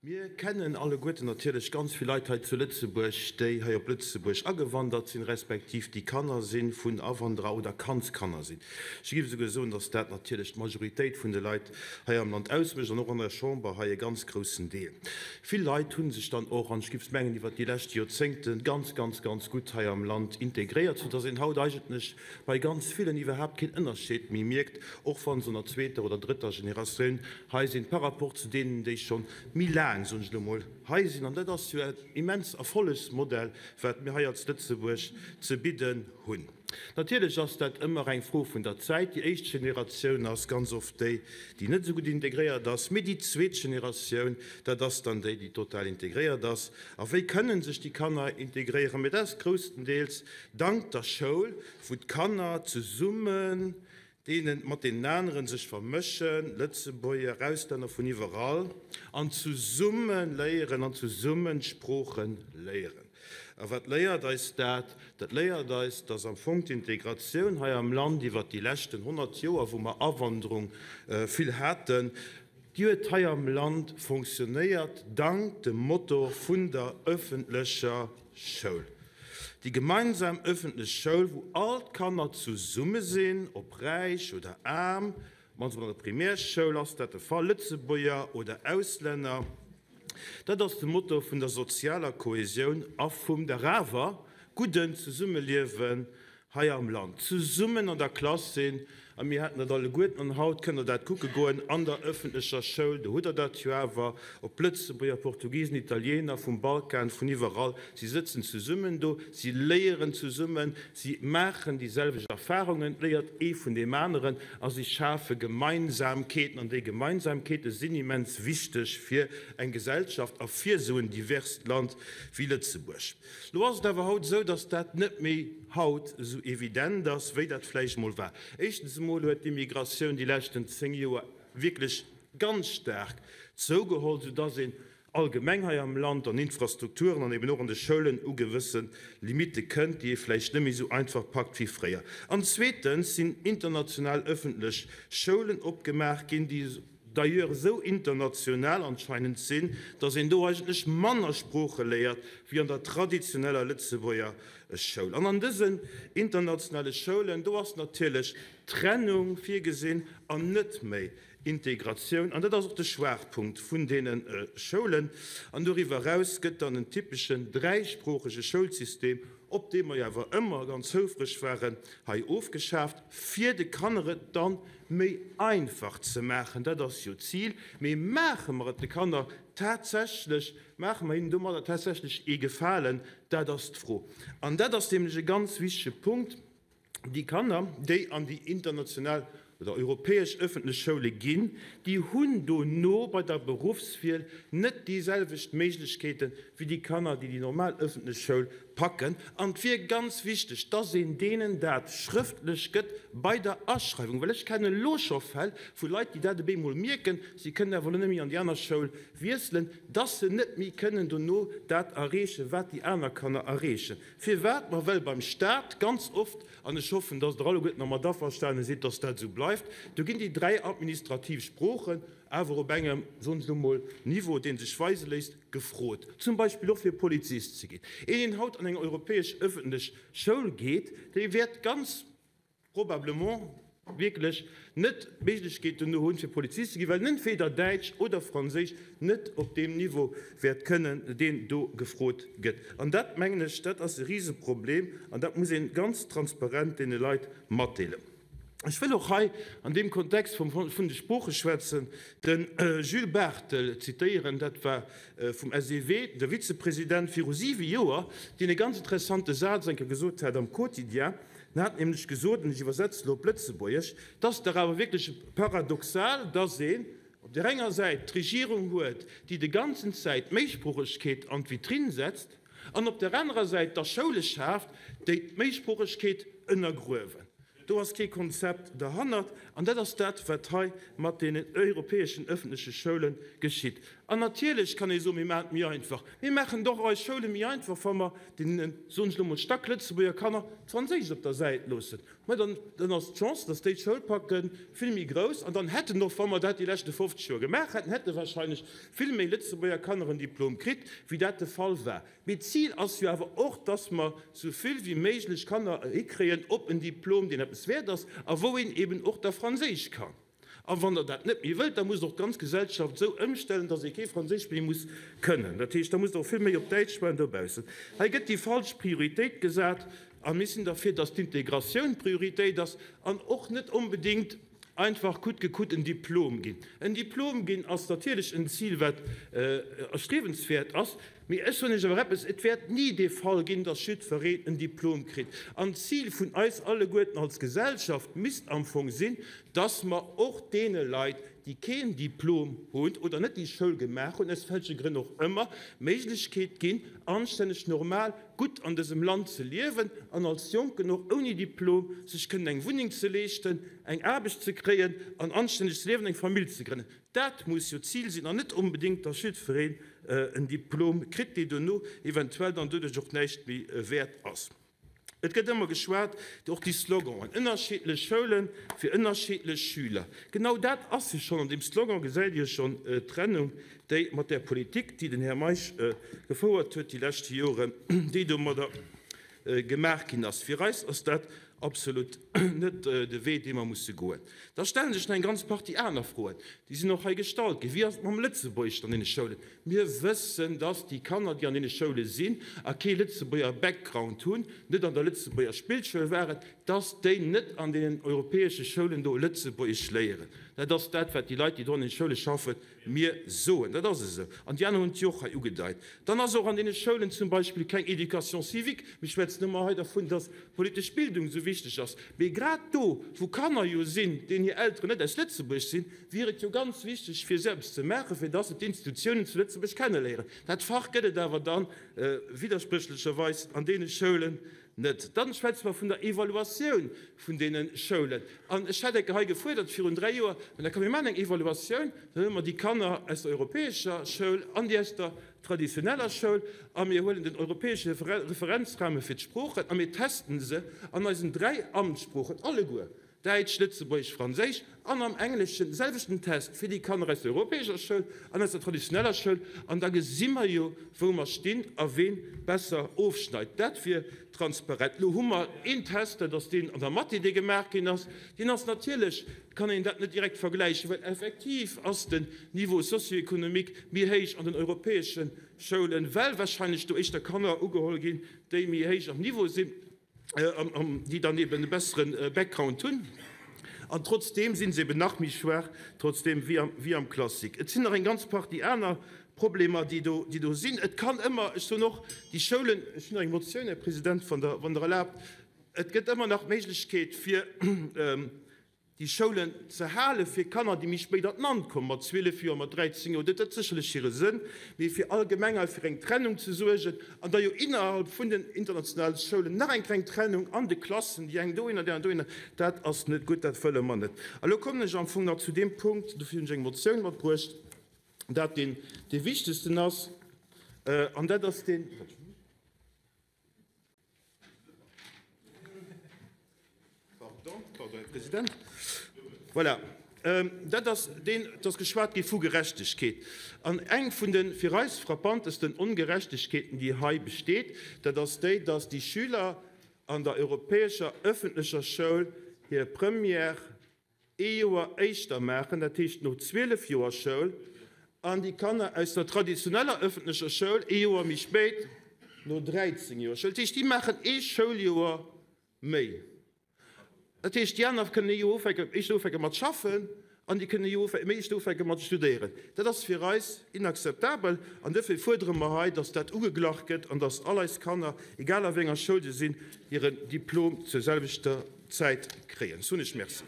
Mir kennen alleguerten natierlech ganz vill Leit hei zu Lëtzebuerg, déi hei op Lëtzebuerg agewandert sinn, respektiv déi Kanner si vun Awanderer oder Kandskanner sinn. Ech géif esouguer soen, dass dat natierlech d'Majoritéit vun de Leit hei am Land ausmécht an och an der Chamber hei e ganz groussen Deel. Vill Leit hu sech dann och, an ech géif mengen iwwert déi lescht Joerzéngte, ganz, ganz, ganz gutt hei am Land integréiert, soudass een haut eigentlech bei ganz villen iwwerhaapt keen Ënnerscheed méi mierkt, och wa se an der zweeter oder drëtter Generatioun hei sinn, par rapport zu deenen, déi scho méi laang, soen ech elo mol, hei sinn. An dat ass jo en immens Erfollegsmodell, wat mir hei als Lëtzebuerg ze bidden hunn. Natierlech ass dat ëmmer eng Fro vun der Zäit. Déi éischt Generatioun ass ganz oft déi, déi net esou gutt integréiert ass, mee déi zweet Generatioun, dat ass dann déi, déi total integréiert ass. A wéi kënnen sech déi Kanner integréieren? Mee dat ass grousstendeels dank der Schoul, wou d'Kanner zesummen deenen mat deenen aneren sech vermëschen, Lëtzebuerger, Auslänner vun iwwerall, an zesumme léieren an zesummen d'Sprooche léieren. A wat léiert eis dat? Dat léiert eis, dass am Fong d'Integratioun hei am Land iwwert déi leschten 100 Joer, wou mer Awanderung vill haten, déi huet hei am Land fonctionnéiert dank dem Motor vun der öffentlecher Schoul. Déi gemeinsam ëffentlech Schoul, wou all d'Kanner zesumme sinn, ob räich oder aarm, mannst an der Primärschoul ass dat de Fall, Lëtzebuerger oder Auslänner, dat ass de Motor vun der sozialer Kohesioun a vum der awer gudden Zesummeliewen hei am Land zesummen an der Klass sinn, a mir haten dat alleguerten, an haut kënnt Der dat kucke goen an der öffentlecher Schoul, do hutt Der dat jo awer, ob Lëtzebuerger, Portugisen, Italiener, vum Balkan, vun iwwerall, si sëtzen zesummen do, si léieren zesummen, si maachen déi selwecht Erfahrungen, et léiert ee vun deem aneren a si schafe Gemeinsamkeeten. An déi Gemeinsamkeete sinn immens wichteg fir eng Gesellschaft a fir esou en diverst Land wéi Lëtzebuerg. Lo ass et awer haut esou, dass dat net méi haut esou evident ass, wéi dat vläicht emol war. Éischtens emol huet d'Immigratioun déi leschten 10 Joer wierklech ganz staark zougeholl, soudass een allgemeng hei am Land an Infrastrukturen an eben och an de Schoulen u gewësse Limitte kënnt, déi ee vläicht net méi esou einfach packt wéi fréier. An zweetens sinn international ëffentlech Schoulen opgemaach ginn, déi d'ailleurs esou international anscheinend sinn, dass een do eigentlech manner Sprooche léiert wéi an der traditioneller Lëtzebuerger Schoul. An an dësen internationale Schoulen, do ass natierlech Trennung virgesinn an net méi Integratioun. An dat ass och de Schwaachpunkt vun deene Schoulen. An doriwwer eraus gëtt dann en typeschen dräisproochege Schoulsystem, op dee mer jo awer ëmmer ganz houfreg waren, hei ofgeschaaft, fir de Kanner et dann méi einfach ze maachen, dat ass jo d'Zil, mee maache mer et de Kanner tatsächlech, maache mer hinnen domadder tatsächlech ee Gefalen, dat ass d'Fro. An dat ass nämlech e ganz wichtege Punkt, Déi Kanner, déi an déi international oder europäesch ëffentlech Schoule ginn, déi hunn dono bei der Beruffswiel net déi selwecht Méiglechkeete wéi déi Kanner, déi déi normal ëffentlech Schoul packen. An et wier ganz wichteg, dass een deenen dat schrëftlech gëtt bei der Aschreiwung, well ech kennen elo scho Fäll vu Leit, déi dat op eemol mierken, si kënnen awer elo net méi an déi aner Schoul wiesselen, dass se net méi kënnen dono dat erreechen, wat déi aner Kanner erreechen. Firwat? Ma well beim Stat ganz oft, an ech hoffen, dass Der alleguerten dermat averstane sidd, dass dat esou bleift, do ginn déi dräi administrativ Sproochen awer op engem, soen ech elo mol, Niveau, dee sech weise léisst, gefrot, zum Beispill och fir Polizist ze ginn. Een, deen haut an eng europäesch ëffentlech Schoul geet, dee wäert ganz probablement wierklech net d'Méiglechkeet dono hunn, fir Polizist ze ginn, well en entweder Däitsch oder Franséisch net op deem Niveau wäert kënnen, deen do gefrot gëtt. An dat, mengen ech, dat ass e Riseproblem an dat muss ee ganz transparent deene Leit matdeelen. Ech wëll och hei an deem Kontext vum vun de Sprooche schwätzen, de Jules Barthel zitéieren, dat war vum SEW, de Vizepresident viru siwe Joer, deen e ganz interessante Saz eng Kéier gesot hat am Quotidien. En hat nämlech gesot, an ech iwwersetzen elo op Lëtzebuergesch, Et ass dach awer wierklech paradoxal, dass een op där enger Säit d'Regierung huet, déi de ganzen Zäit d'Méisproochegkeet an d'Vitrinn setzt, an op där anerer Säit da Schoule schaaft, déi d'Méisproochegkeet ënnergruewen. Do ass kee Konzept derhannert. An dat ass dat, wat hei mat deenen europäeschen ëffentleche Schoule geschitt. An natierlech kann ee soen, Mir maachen et méi einfach. Mir maachen et och eis Schoule méi einfach, wa mer deenen, soen ech elo mol, Stack-Lëtzebuerger Kanner d'Franséisch op der Säit loossen. Mä dann, dann ass d'Chance, dass déi d'Schoul packen, vill méi grouss. An dann hätten och, wa mer dat déi leschte 50 Joer gemaach hätten, hätte wahrscheinlech vill méi Lëtzebuerger Kanner en Diplom kritt, wéi dat de Fall war. Mee d'Zil ass jo awer och, dass mer sou vill wéi méiglech Kanner hikréien op en Diplom, deen eppes wäert ass a wou een eben och da Franséisch kann. A wann Der dat net méi wëllt, da musst Der och d'ganz Gesellschaft esou ëmstellen, dass ee kee Franséisch méi muss kënnen. Dat heescht, da musst Der och vill méi op Däitsch maachen dobaussen. Hei gëtt déi falsch Prioritéit gesat a mir sinn derfir, dass d'Integratioun d'Prioritéit ass an och net onbedéngt einfach coûte que coûte en Diplom ginn. En Diplom ginn ass natierlech en Zil, wat erstriewenswäert ass, Mee ech soen Iech awer eppes, Et wäert ni dee Fall ginn, dass jiddwereen en Diplom kritt. An d'Zil vun eis alleguerten als Gesellschaft misst am Fong sinn, dass mer och deene Leit, déi keen Diplom hunn oder net déi Schoul gemaach hunn, aus welche Grënn och ëmmer, d'Méiglechkeet ginn, anstänneg, normal, gutt an dësem Land ze liewen an als Jonken och ouni Diplom sech kënnen eng Wunneng ze leeschten, eng Aarbecht ze kréien an anstänneg ze liewen, eng Famill ze grënnen. Dat muss jo d'Zil sinn an net onbedéngt, dass jiddwereen en Diplom kritt, dee dono eventuell dann doduerch och näischt méi wäert ass. Et gëtt ëmmer geschwat, och déi Sloganen, ënnerschiddlech Schoule fir ënnerschiddlech Schüler. Genau dat ass jo schonn, an deem Slogan gesäit Dir schonn d'Trennung, déi mat där Politik, déi den Här Meisch gefouert huet déi leschte Joren, déi domadder gemaach ginn ass. Fir eis ass dat absolut net de Wee, dee mer musse goen. Da stelle sech nach eng ganz Partie aner Froen, déi sinn och hei gestallt ginn. Wéi ass et mam Lëtzebuergesch an deene Schoulen? Mir wëssen, dass déi Kanner, déi an deene Schoule sinn a kee Lëtzebuerger Background hunn, net an der Lëtzebuerger Spillschoul waren, dass déi net an deenen europäesche Schoulen do Lëtzebuergesch léieren. Dat ass dat, wat déi Leit, déi do an deene Schoule schaffen, mir soen. Dat ass esou. An déi aner hunn et jo och hei ugedeit. Dann ass och an deene Schoulen zum Beispill keng Éducation civique. Mir schwätzen ëmmer hei dervun, dass politesch Bildung esou wichteg ass. Mee grad do, wou Kanner jo sinn, deenen hir Elteren net aus Lëtzebuerg sinn, wier et jo ganz wichteg, fir esou eppes ze maachen, fir dass se d'Institutiounen zu Lëtzebuerg kenneléieren. Dat Fach gëtt et awer dann widderspréchlecherweis an deene Schoulen net. Dann schwätze mer vun der Evaluatioun vun deene Schoulen. An ech hat enke hei gefuerdert virun 3 Joer, mä da komm mir maachen eng Evaluatioun, da huele mer déi Kanner aus der europäescher Schoul an déi aus der traditioneller Schoul a mir huelen den europäesche Referenzrahme fir d'Sproochen a mir testen se an eisen 3 Amtssproochen alleguer. Däitsch, Lëtzebuergesch, Franséisch an am Engleschen de selwechten Test fir déi Kanner aus der europäescher Schoul an aus der traditioneller Schoul an da gesi mer jo, wou mer stinn a ween besser ofschneit. Dat wier transparent. Elo hu mer een Test, dat ass deen an der Mathé, dee gemaach ginn ass. Deen ass natierlech, kann een dat net direkt vergläichen, well effektiv ass den Niveau socio-économique méi héich an den europäesche Schoulen, well wahrscheinlech do éischter Kanner ugeholl ginn, déi méi héich am Niveau sinn. déi dann eben e bessere Background hunn, an trotzdeem si se eben nach méi schwaach trotzdeem wéi am Classique. Et sinn nach eng ganz Partie aner Problemer, déi do, déi do sinn. Et kann ëmmer, ech soen och, déi Schoulen, ech hunn nach eng Motioun, Här President, wann Der, wann Der erlaabt, et gëtt ëmmer nach d'Méiglechkeet fir, déi Schoulen ze hale fir Kanner, déi méi spéit an d'Land kommen, mat 12 Joer, mat 13 Joer, dat huet sécherlech hire Sënn, mee fir allgemeng hei fir eng Trennung ze suergen an da jo innerhalb vun den internationale Schoulen nach eng kleng Trennung an de Klassen, déi eng dohinner, déi aner dohinner, dat ass net gutt, dat wëlle mer net. A lo kommen ech am Fong nach zu deem Punkt, dofir hunn ech eng Motioun matbruecht, dat deen dee wichtegsten ass, an dat ass deen, Pardon, pardon, Här President. Voilà, dat ass deen, et ass geschwat gi vu Gerechtegkeet. An eng vun de fir eis frappantesten Ongerechtegkeeten, déi hei besteet, dat ass déi, dass déi Schüler an der europäescher öffentlecher Schoul hir Première ee Joer éischter maachen, dat heescht no 12 Joer Schoul, an déi Kanner aus der traditioneller ëffentlecher Schoul ee Joer méi spéit, no 13 Joer Schoul. Dat heescht, déi maachen ee Schouljoer méi. Dat heescht, déi aner kënnen ee Joer ufänken, éischter ufänke mat schaffen an déi kënnen ee Joer méi éischter ufänke mat studéieren. Dat ass fir eis inakzeptabel an duerfir fuerdere mer hei, dass dat ugeglach gëtt an dass all eis Kanner, egal a wéi enger Schoul se sinn, hiren Diplom zur selwechter Zäit kréien. Soen ech Merci.